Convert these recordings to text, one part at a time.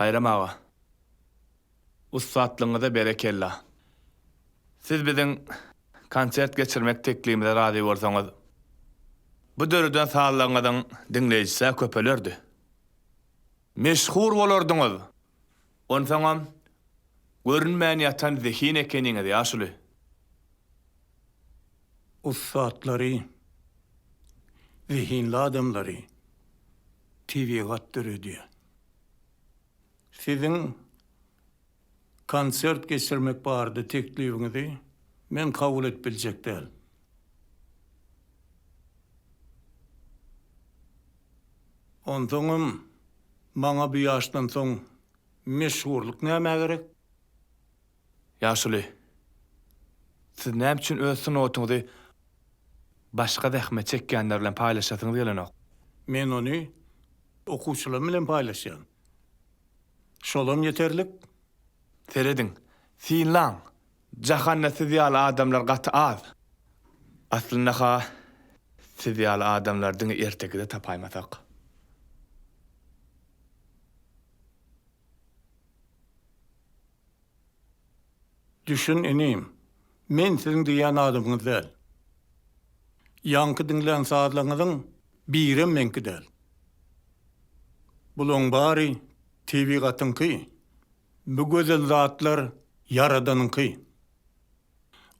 Baýram aga, ussatlygyňyza berekella. Siz biziň konsert geçirmek teklibimize razy bolsaňyz, bu döreden sazlaryňyzyň diňleýjisi-ä köpelerdi. Meşhur bolardyňyz! Onsoňam, görünmän ýatan zehin ekeniňiz, ýaşuly. Ussatlary, zehinli adamlary tebigat döredýär. Siziň konsert geçirmek barada teklibiňizi men kabul edip biljek däl. Onsoňam maňa bu ýaşdan soň meşhurlyk nämä gerek? Ýaşuly, siz näme üçin öz sungatyňyzy başga zähmet çekýänler bilen paýlaşasyňyz gelenok? Men ony okuwçylarym bilen paýlaşýan. Şolam ýeterlik. Serediň, synlaň, jahanda siz ýaly adamlar gaty az. Aslynda-ha, siz ýaly adamlary diňe ertekide tapaýmasak. Düşün inim, men siziň diýýän adamyňyz däl. Ýaňky diňlän sazlaryňyzyň birem meňki däl. Bulaň bary tebigatyňky, bu gözel zatlar Ýaradanyňky.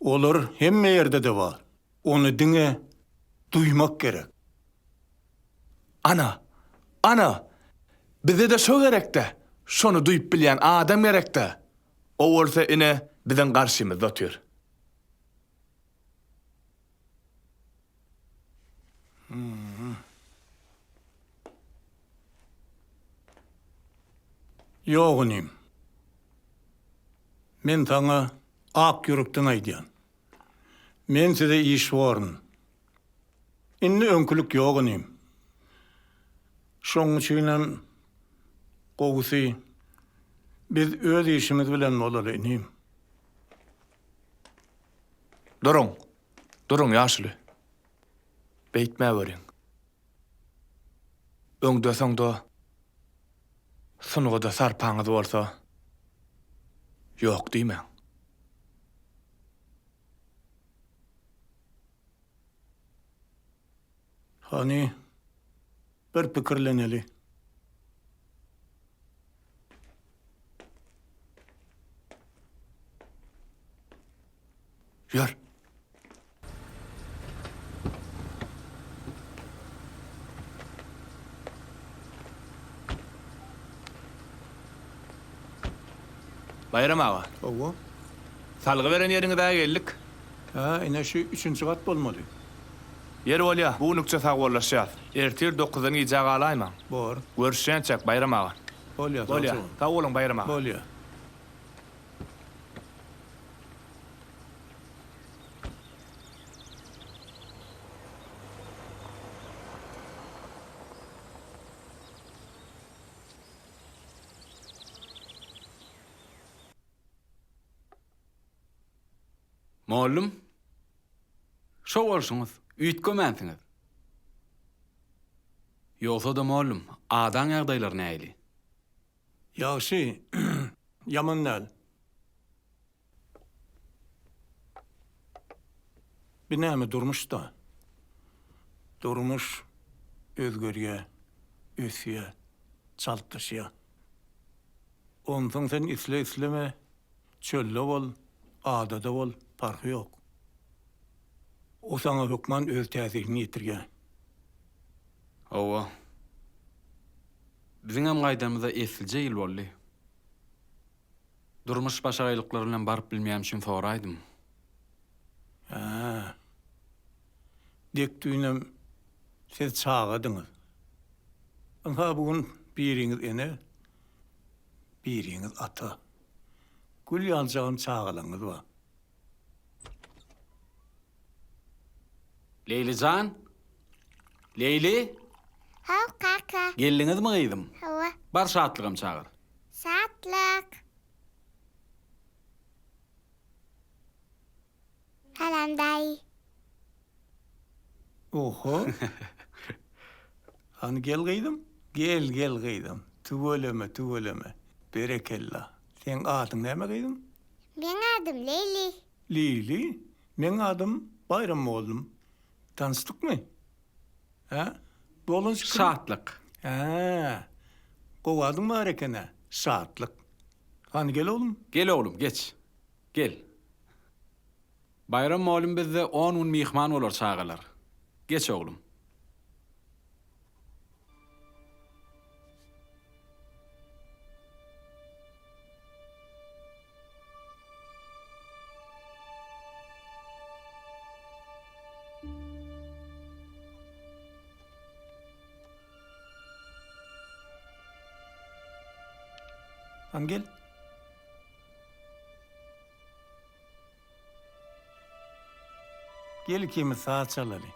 Olar hemme ýerde-de bar. Ony diňe duýmak gerek. Ana! Ana! Bize-de şo gerek-dä! Şony duýup bilýän adam gerek-dä! O bolsa ine, biziň garşymyzda otyr. Ýok inim. Men saňa ak ýürekden aýdýan. Men size iş borun. Indi öňkülik ýok inim. Şoň üçinem gowusy biz öz işimiz bilen bolaly inim. Duruň! Duruň ýaşuly. Beýtmäweriň. Öňde-soňda sungata sarpaňyz bolsa, ýok diýmäň. Hany, bir pikirleneli. Ýör. Baýram aga. Hawa. Salgy beren ýeriňize geldik. Hä, ine şu üçünji gat bolmaly. Ýeri bolýa, bu günlükçe sagbollaşýas. Ertir dokuzdan gijä galaýmaň. Bor. Görüşýänçäk, Baýram aga. Bolýa, sag Bolýa. Sag boluň, Baýram aga. Bolýa. Mollum, şo bolşuňyz, üýtgemänsiňiz. Ýogsa-da, mollum, adaň ýagdaýlary nähili? Ýagşy, ýaman däl. Bi näme durmuş-da? Durmuş özgerýär, ösýär, çaltlaşýar. Onsoň sen isle-isleme çölde bol, adada bol, parhy ýok. O saňa hökman öz täsirini ýetirýär. Hawa. Biziňem gaýdanymyza eslije ýyl boldy. Durmuş başagaýlyklary bilen baryp bilmeýänim üçin soraýdym. Hä. Dek düýnem siz çagadyňyz. Ynha bu gün biriňiz ene, biriňiz ata. Gül ýaljagam çagalaňyz bar. Leýli jan! Leýli! Haw, kaka. Geldiňizmi gyzym? Hawa. Bar Şatlygam çagyr. Şatlyk! Salam daýy. Oho. Hany gel gyzym. Gel, gel gyzym. Tüweleme, tüweleme. Berekella. Seň adyň näme gyzym? Meň adym Leýli. Leýli? Meň adym Baýram mugallym. Tanyşdykmy? Hä? Bu oglanjyk kim? Şatlyk. Hä. Gowy adyň bar eken-ä. Şatlyk. Hany gel oglum. Gel oglum, geç. Gel. Baýram mugallym bizde on gün myhman bolar çagalar. Geç oglum. Hany gel. Gel ikimiz saz çalaly.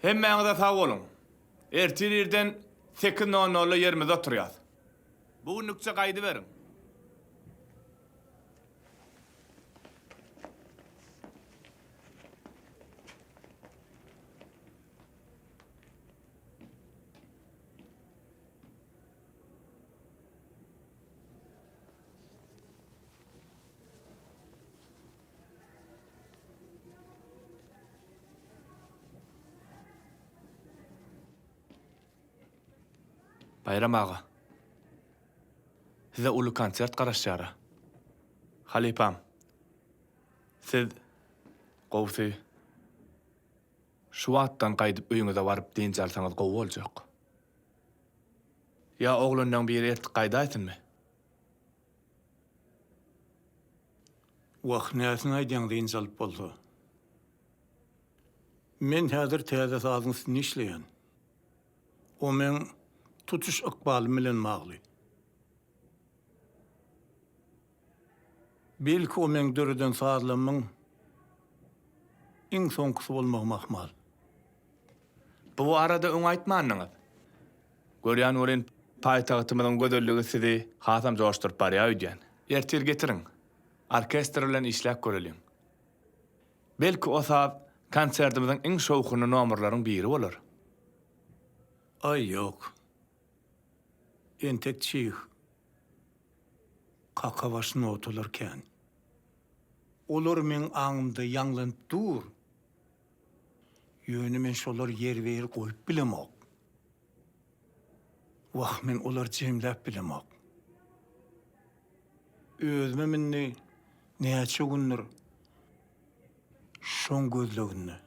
Hemmäňize sag boluň. Ertir irden sekiz nol nolda ýerimizde oturýas. Bu günlükçe gaýdyberiň. Baýram aga, size uly konsert garaşýar-a. Halypam, siz, gowusy, şu wagtdan gaýdyp öýüňize baryp dynç alsaňyz gowy boljak. Ýa oglanlaň biri eltip gaýdaýsynmy? Wah, näsini aýdýaň dynç alyp bolsa. Men häzir täze sazyň üstünde işleýän. O meň tutuş ykbalym bilen bagly. Belki o meň döreden sazlamyň iň soňkusy bolmagym ahmal. Bu barada öň aýtmandyňyz. Görýän welin, paýtagtymyzyň gözelligi sizi hasam joşduryp barýar öýdýän. Ertir getiriň, orkestr bilen işläp göreliň. Belki o saz konsertimiziň iň şowhunly nomerleriň biri bolar. Aý, ýok. Entek çig. Kakabaş notalar kän. Olar meň aňymda ýaňlanyp dur. Ýöne men şolary ýerbe-ýer goýup bilemok. Wah, men olary jemläp bilemok. Özümem indi näçe gündür şoň gözleginde.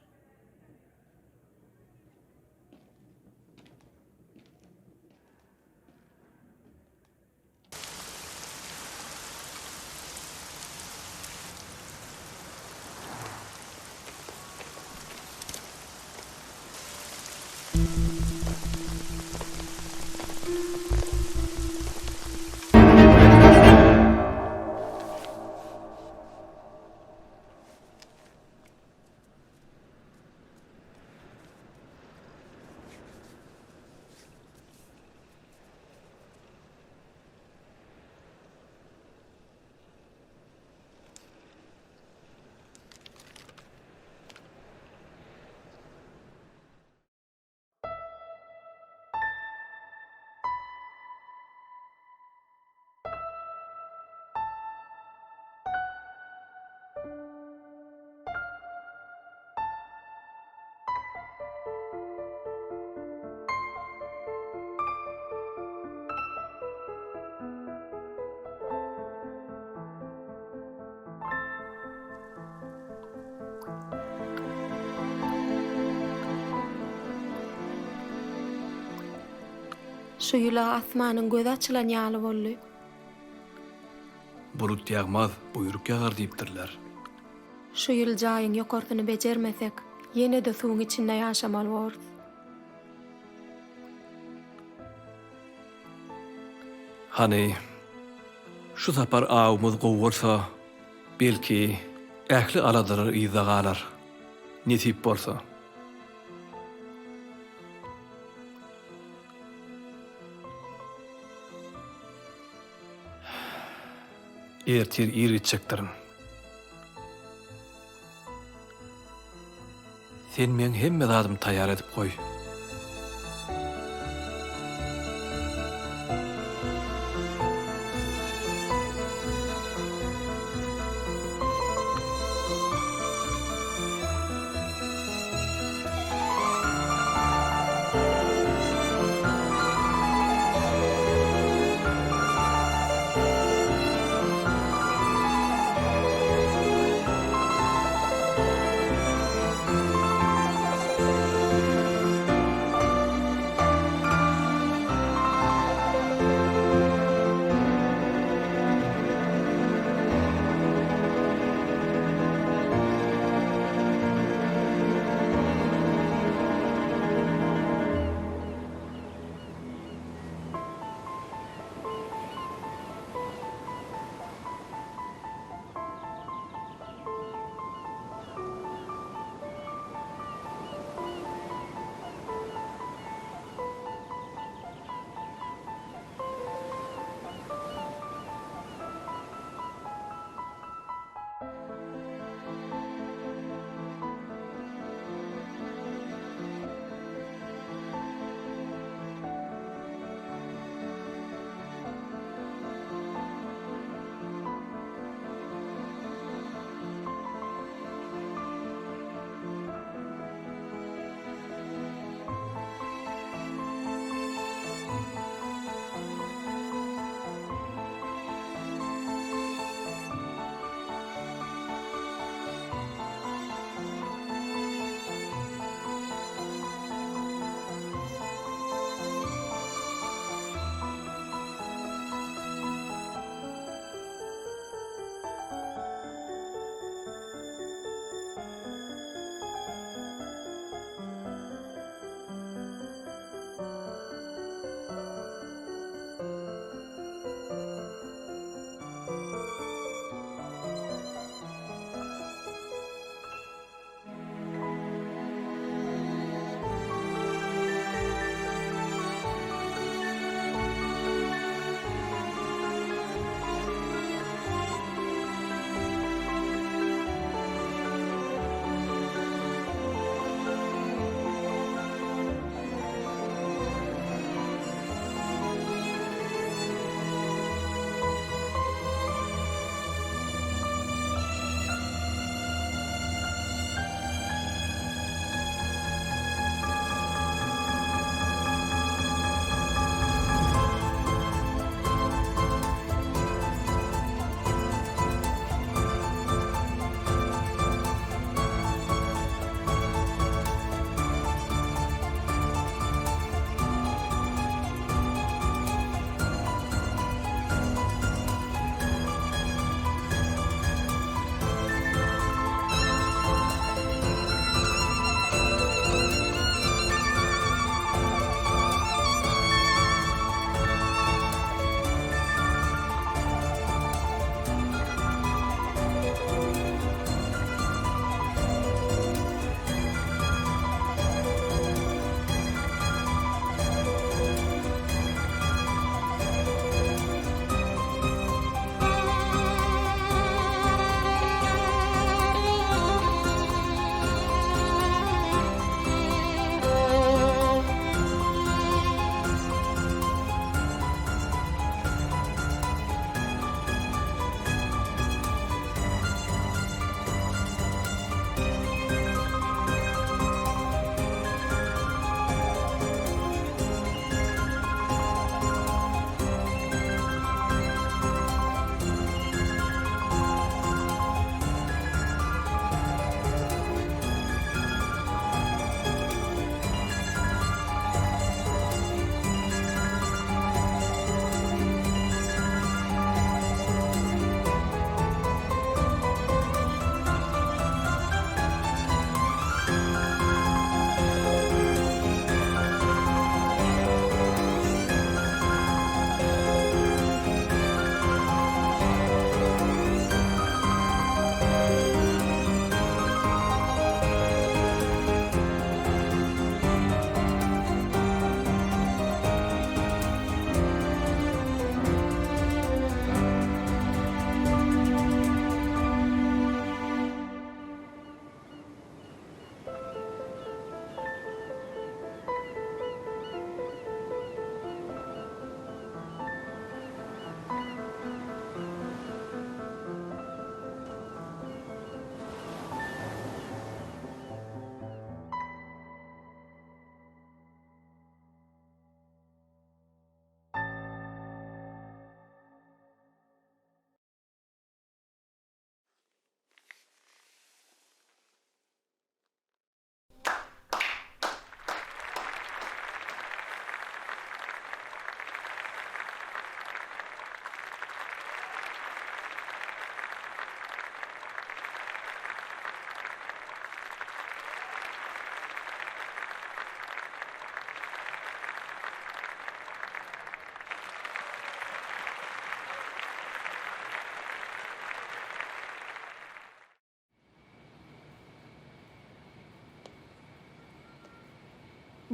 Şu ýyl-a asmanyň gözi açylan ýaly boldy. Bulut ýagmaz, buýruk ýagar diýipdirler. Şu ýyl jaýyň ýokarsyny bejermesek, ýene-de suwuň içinde ýaşamaly borus. Hany, şu sapar awumyz gowy bolsa, belki, ähli aladalar yzda galar. Nesip bolsa. Ertir ir gitjekdirin. Sen meň hemme zadymy taýýar edip goý.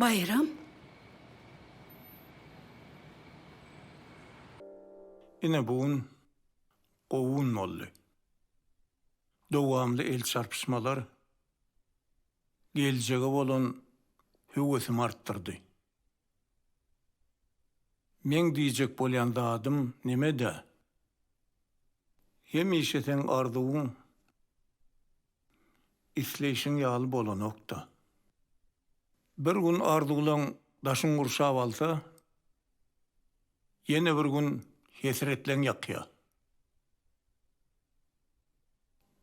Baýram. Ine bu gün gowy gün boldy. Dowamly el çarpyşmalar geljege bolan höwesimi artdyrdy. Meň diýjek bolýan zadym neme-dä? Hemişe seň arzuwyň isleýşiň ýaly bolanok-da. Bir gün arzuwlaň daşyň gurşap alsa, ýene bir gün hesretleň ýakýa.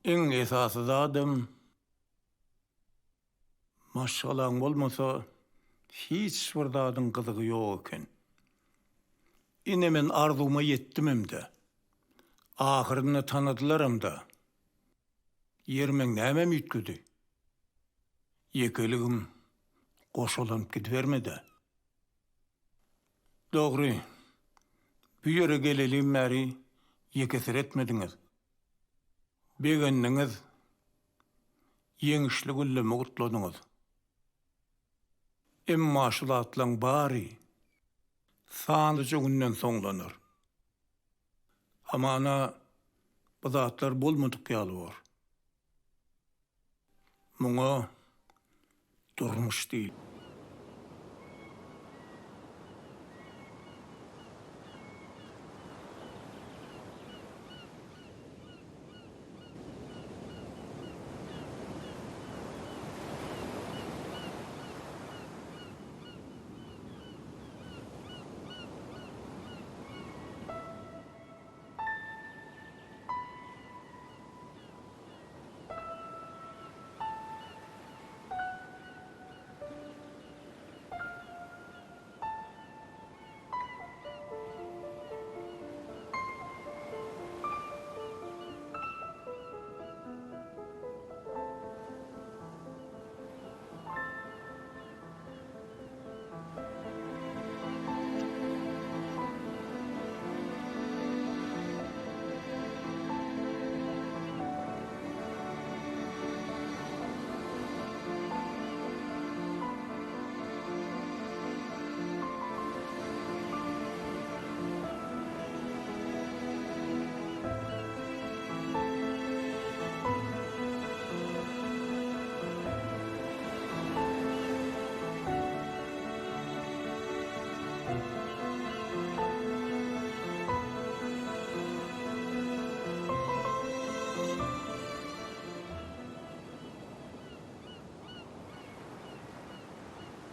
Iň esasy zadam Maşgalaň bolmasa hiç bir zadyň gyzygy ýok eken. Ine men arzuwyma ýetdimem-dä. Ahyrynda tanadylaram-da. Ýeri meň nämem üýtgedi? Ýekeligim goşalanyp gidibermedi-ä. Dogry, bu ýere gelelim bäri ýeke seretmediňiz. Begendiňiz, ýeňişli günlemi gutladyňyz. Emma şu zatlaň bary sanlyja günden soňlanar. Hamana bu zatlar bolmadyk ýaly bor. Muňa durmuş diýilýär.